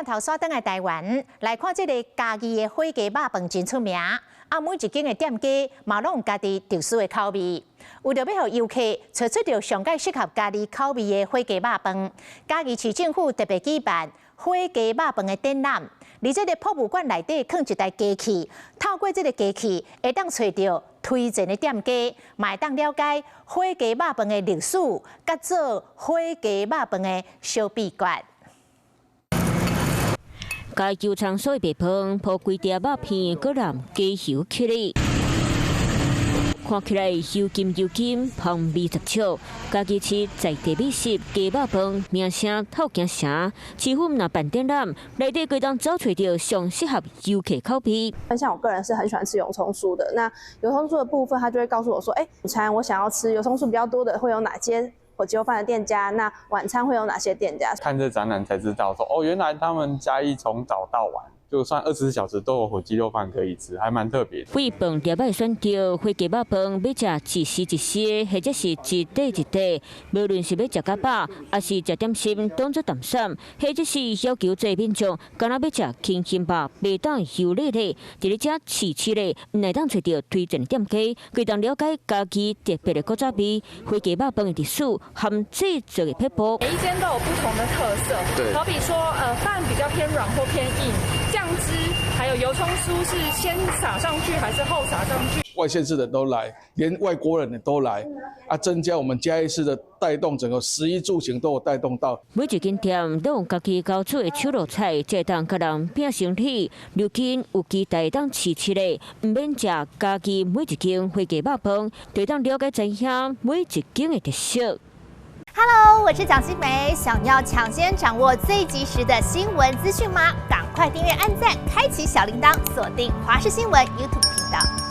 鏡頭煞轉來台灣，來看這个嘉義的火雞肉飯真出名，啊，每一間的店家嘛攏有家己特殊的口味。為著欲予遊客揣出著上蓋適合家己口味的火雞肉飯，嘉義市政府特別舉辦火雞肉飯的展覽。佇這个博物館內底囥一台機器，透過這个機器會當揣著推薦的店家，嘛會當了解火雞肉飯的歷史，佮做火雞肉飯的小秘訣。嘉義油蔥酥的白飯鋪規條肉片，閣淋雞油起來，看起來油金油金，香味十足。嘉義市在地美食雞肉飯名聲透京城，市府若辦展覽，內底會當找揣著上適合遊客口味。像我個人是很喜歡吃油蔥酥的，那油蔥酥的部分，他就會告訴我說，欸，午餐我想要吃油蔥酥比較多的，會有哪間火雞肉飯的店家？那晚餐會有哪些店家？看這展覽才知道說，哦，原來他們嘉義從早到晚，就算24小時都有火雞肉飯可以吃，還蠻特別。對飯店仔選擇火雞肉飯，欲食一絲一絲，或者是一塊一塊，無論是欲食較飽，抑是食點心當做淡散，或者是要求濟民眾，敢若欲食輕輕肉，袂當油膩的，佇咧遮試試咧，會當揣著推薦店家，會當了解嘉義特別的古早味火雞肉飯的歷史和製作的撇步。每一間都有不同的特色，對，好比說，飯比較偏軟或偏硬。醬汁還有油蔥酥是先撒上去還是後撒上去？外縣市的都來，連外國人也都來，啊，增加我們嘉義市的帶動，整個食衣住行都有帶動到。每一間店攏用家己交出的手路菜，才會當共人拼生意。如今有期待當試試咧，毋免食嘉義每一間火雞肉飯，就當了解知影每一間的特色。 Hello，我是蔣新梅，想要搶先掌握最及時的新聞資訊嗎？趕快訂閱、按讚、開啟小鈴鐺，鎖定華視新聞 YouTube 頻道。